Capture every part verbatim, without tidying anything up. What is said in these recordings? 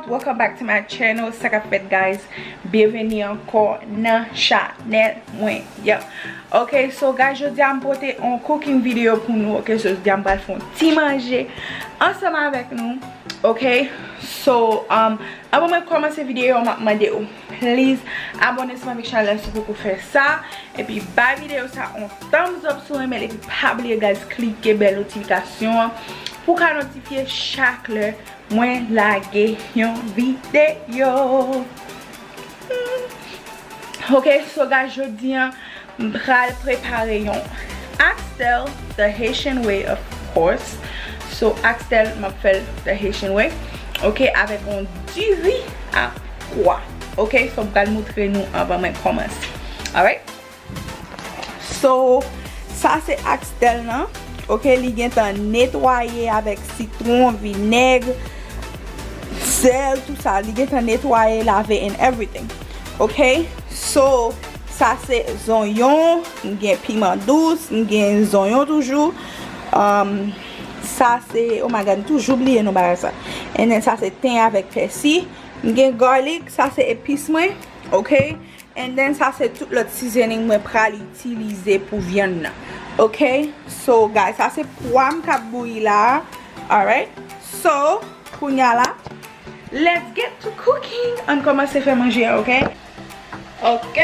Welcome back to my channel. Sa k ap fèt, guys? Byenveni ankò nan chanèl mwen. Yeah. Ok, so guys, jodi a m pote yon cooking video pou nou. Ok, so jodi a m pral fè yon ti manje ansanm avèk nou. Ok, so, um, avan mwen kòmanse videyo, m ap mande w, please, abòne sou avèk chanèl la si w poko fè sa. Epi bay videyo sa yon thumbs up si w renmen l. Epi pa bliye, guys, klike bèl notifikasyon an pou w ka notifye chak lè mwen lage yon videyo. Ok, so guys, jodi a, m pral prepare yon oxtail the Haitian way, of course. So, oxtail, m ap fè l the Haitian way. Ok, avèk yon diri a pwa. Ok, so m pral moutre nou avan mwen kòmanse. Alright? So, sa se oxtail nan. Ok, li gentan netwaye avèk sitwon, vinèg, sèl, tou sa. Li gentan netwaye, lave and everything. Ok, so, sa se zonyon, m gen piman dous, m gen zonyon toujou. Um, sa se, oh my God, m toujou bliye non bagay sa. And then sa se ten avèk pèsi. M gen garlic, sa se epis mwen. Ok. And then, sa se tout lòt seasoning mwen pral itilize pou vyann nan. Ok? So, guys, sa se pwa m k ap bouyi la a. Alright? So, kounya la, let's get to cooking. Ann kòmanse fè manje a, ok? Ok?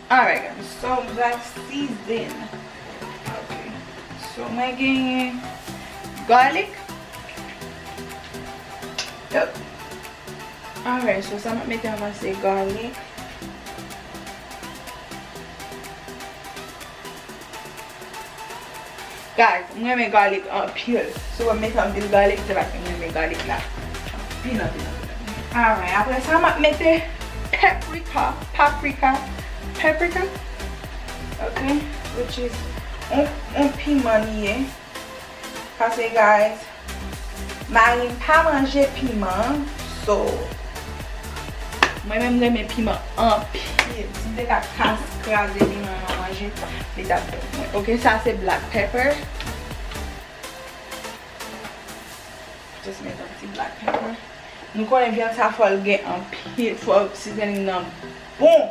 Alright, guys. So, m pral season. Ok. So, mwen genyen garlic. Yep. Alright, so sa m ap mete anvan se garlic. Guys, mwen renmen garlic anpil. So, mwen mete anpil garlic, se paske mwen renmen garlic la anpil, anpil, anpil, anpil. Alright, apre sa, m ap mete paprika, paprika, paprika. Ok, which is yon, yon piman li ye. Paske, guys, mari m pa manje piman, so, mwen menm m renmen piman anpil. Si m te ka kras-, kraze piman nan manje, li t ap bon pou mwen. Ok, sa se black pepper. Just met yon ti black pepper. Nou konnen vyann sa fò l gen anpil, fò seasoning nan bon.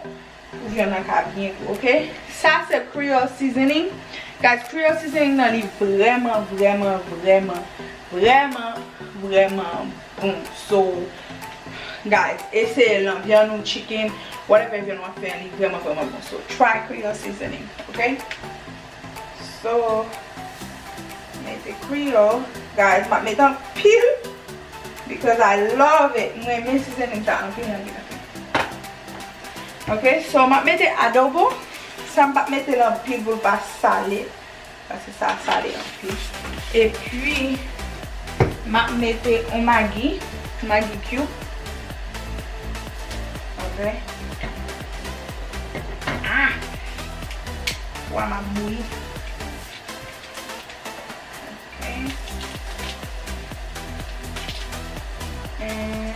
Pou vyann nan ka byen gou, ok? Sa se Creole seasoning. Guys, Creole seasoning nan li vrèman, vrèman, vrèman, vrèman, vrèman bon. So, guys, eseye l nan vyann ou chicken, whatever vyann w ap fè, li vrèman, vrèman bon. So, try Creole seasoning, ok? So, mete Creole. Guys, m ap mete anpil because I love it. Mwen renmen seasoning sa anpil, anpil, anpil. Ok, so m ap mete adobo. Sa m p ap mete l anpil pou l pa sale. Paske sa sale anpil. Epi, m ap mete yon Maggi, Maggi cube. Ok. Ah! Pwa m ap bouyi. Ok. And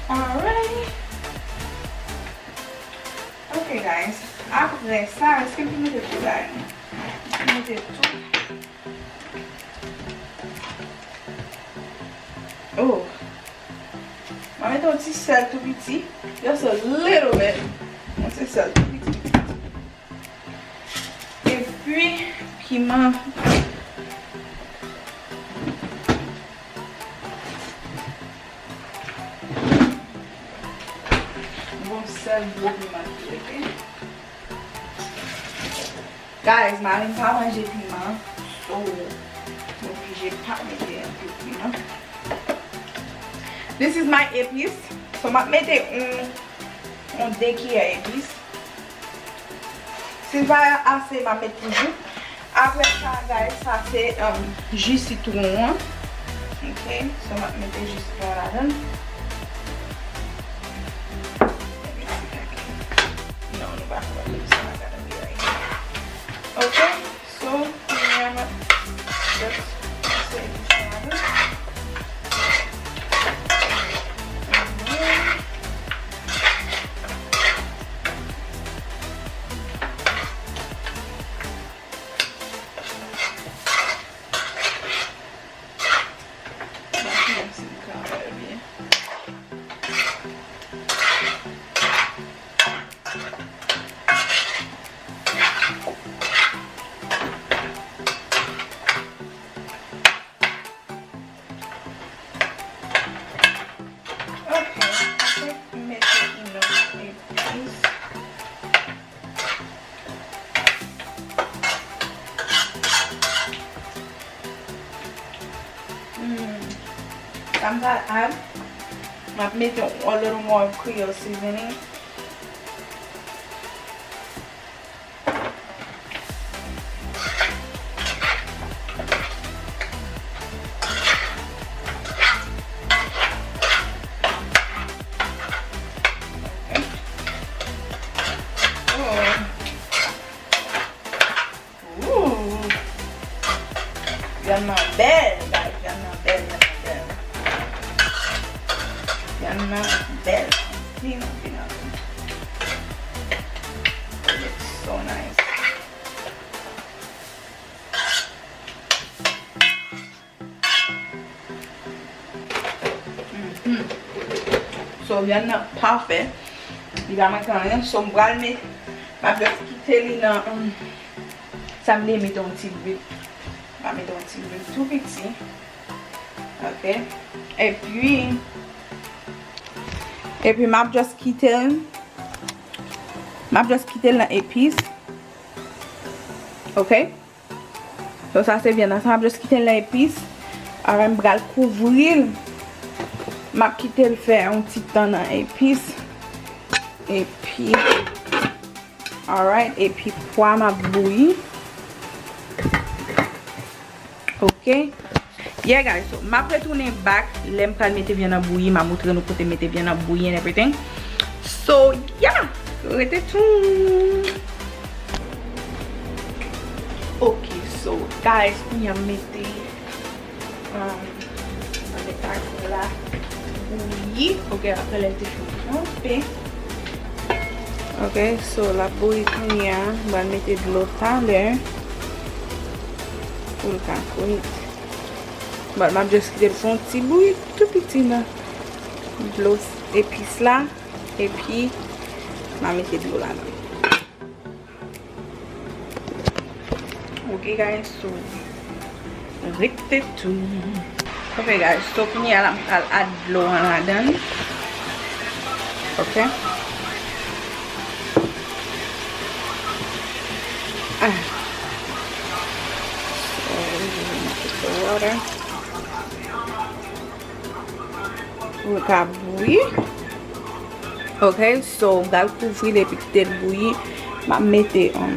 alright. Ok, guys. Apre sa, èske m te mete tout la? M te mete tout. Oh. Mwen mete yon ti sèl tou piti. Just a little bit. Yon ti sèl tou piti, piti, piti. Epi, piman. Yon sèl gwo piman ki rete. Guys, mari m pa manje piman, so, m oblije pa mete anpil piman. This is my epis. So, m ap mete yon, yon de kiyè epis. Si l pa ase, m ap met toujou. Apre sa, guys, sa se, um, ji sitwon an. Ok, so m ap mete ji sitwon ladan l. Non, nou pa kapab mete sa ladan l. Ok, so, kounye a m ap just pase li ladan. Mm. Sa m pral add, m ap mete a little more of Creole seasoning. Ooh. Ooh. Vyann nan bèl, guys. Vyann nan bèl, vyann nan bèl. Vyann nan bèl. Anpil, anpil, anpil. It looks so nice. Mhm. So, vyann nan pafè. Li pa manke anyen. So, m pral met, m ap just kite li nan, um, sa m vle mete yon ti lwil. M ap mete yon ti lwil tou piti. Ok. Epi, epi m ap just kite l. M ap just kite l nan epis. Ok. So, sa se vyann nan. Sa m ap just kite l nan epis. Apre m pral kouvri l. M ap kite l fè yon ti tan nan epis. Epi, alright, epi pwa m ap bouyi. Ok. Yeah, guys, so, m ap retounen back lè m pral mete vyann nan bouyi, m ap montre nou kote m mete vyann nan bouyi and everything. So, yeah, rete tune. Ok, so, guys, kounye a m mete, um, m mete aksè la bouyi. Ok, apre lè l te fin kanpe. Ok, so, l ap bouyi kounye a, m pral mete dlo talè pou l ka kwit. But m ap just kite l fè yon ti bouyi tou piti nan dlo epis la, epi m a mete dlo ladan. Ok, guys, so, rete tune. Ok, guys, so, kounye a la, m pral add dlo an ladan. Ok. Ah. So, we will put the water. Pou l ka bouyi. Ok, so, m pral kouvri l epi kite l bouyi. M ap mete, um,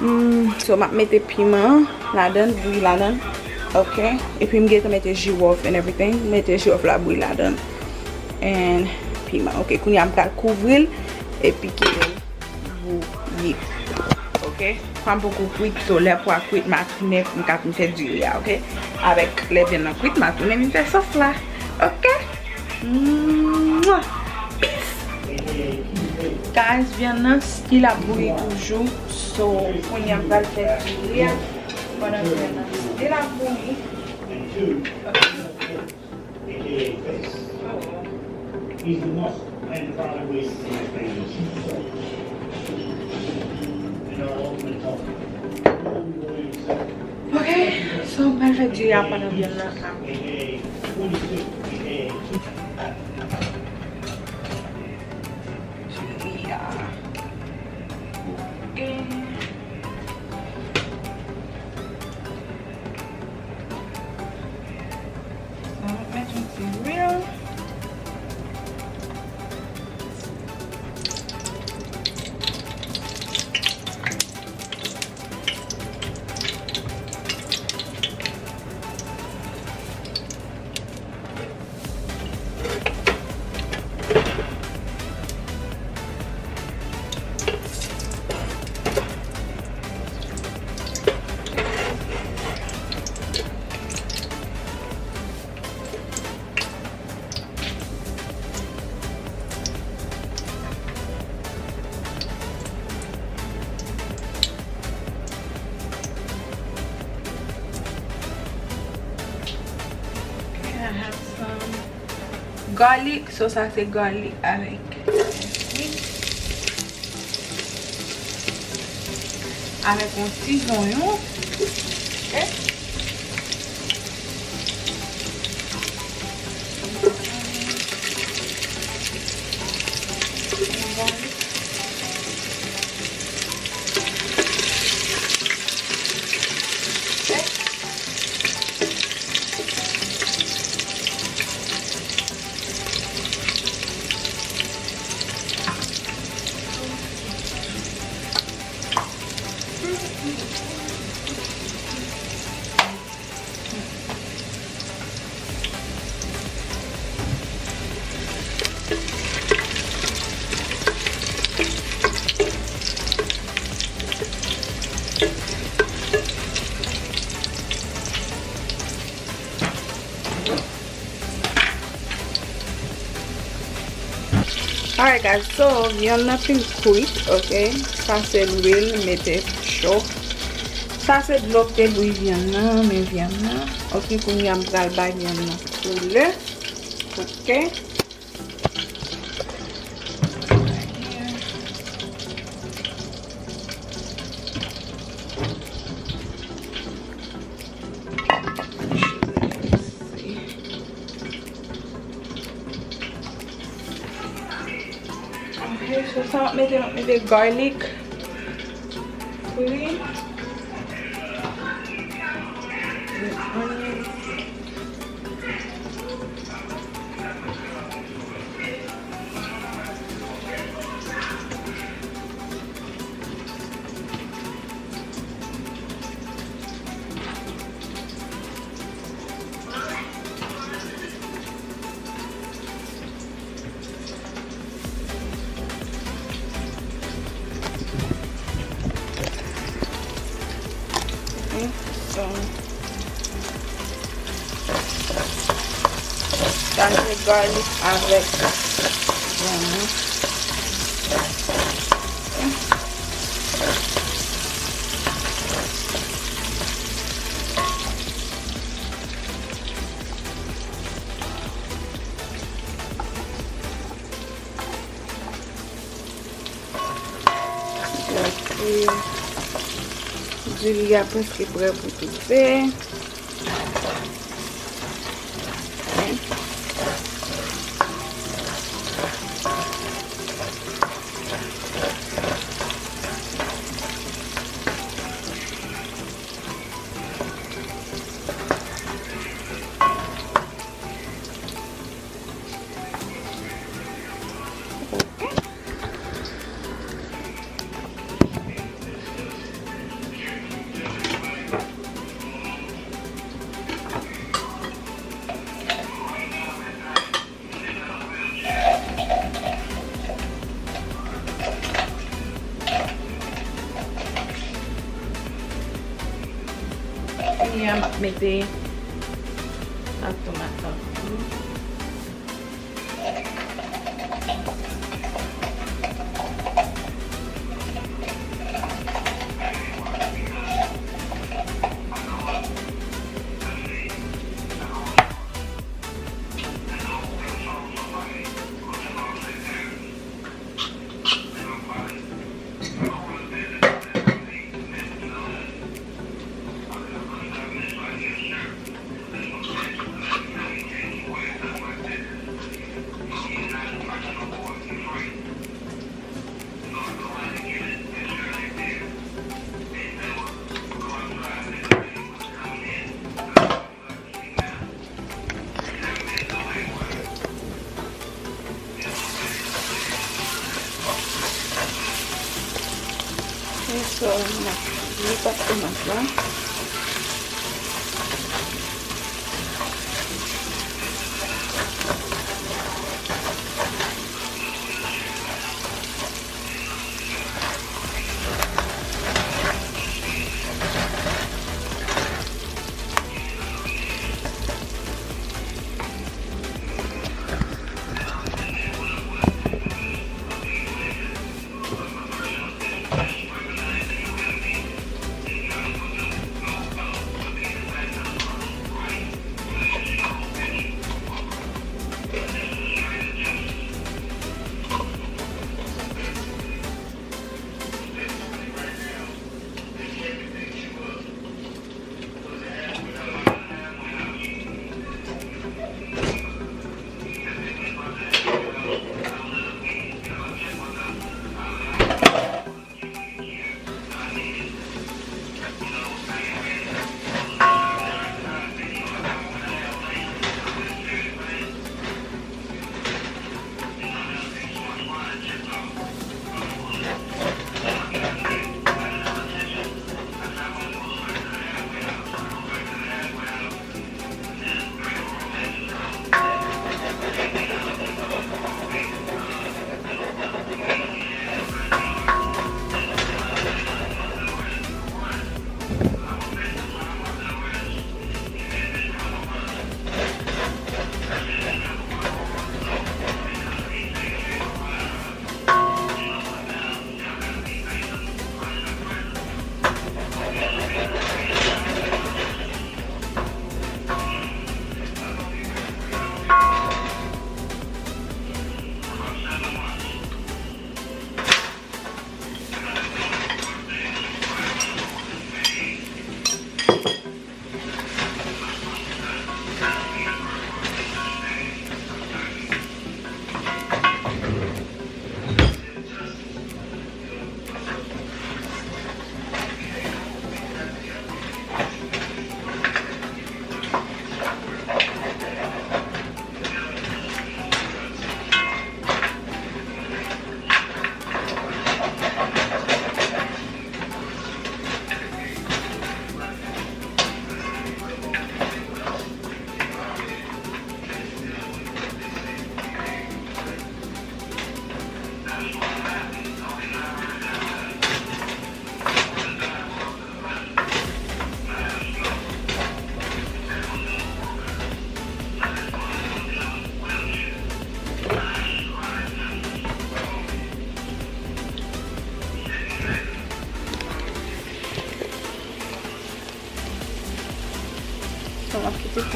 mm, so, m ap mete piman an ladan, bouyi ladan. Ok, epi m gentan mete jiwòf and everything. Mete jiwòf la bouyi ladan. And piman. Ok, kounye a m pral kouvri l epi kite l bouyi. Ok. Pwa m poko kwit, so lè pwa kwit, m a tounen pou m ka vin fè diri a, ok? Avèk lè vyann nan kwit, m a tounen vin fè sòs la. Ok? Mwah! Peace! Guys, vyann nan still ap bouyi toujou. So, kounye a m pral fè diri a. Pandan vyann nan still ap bouyi. Ok. A K A Face. He's the most and probably the most famous. And our ultimate helper. Ok, so m pral fè diri a pandan vyann nan ap. A K A twenty-six, A K A. Yeah. Ok. Sa m ap mete yon ti lwil. Can I have some garlic? So sa se garlic avèk, avèk yon ti zonyon. Ok. Alright guys, so vyann nan fin kwit, ok? Pase lwil, mete cho. Sa se dlo k te bouyi vyann nan, men vyann nan. Ok, kounye a m pral bay vyann nan koulè. Ok. Ok, so sa m ap mete, m ap mete garlic pou li. Onion. Ok, so, sa se garlic avèk vyann nan. Ok. Diri a prèske prè pou tou fè. Kounye a, m ap mete ak tomat la. E sa, m ap vide pat tomat la.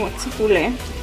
Yon ti koulè.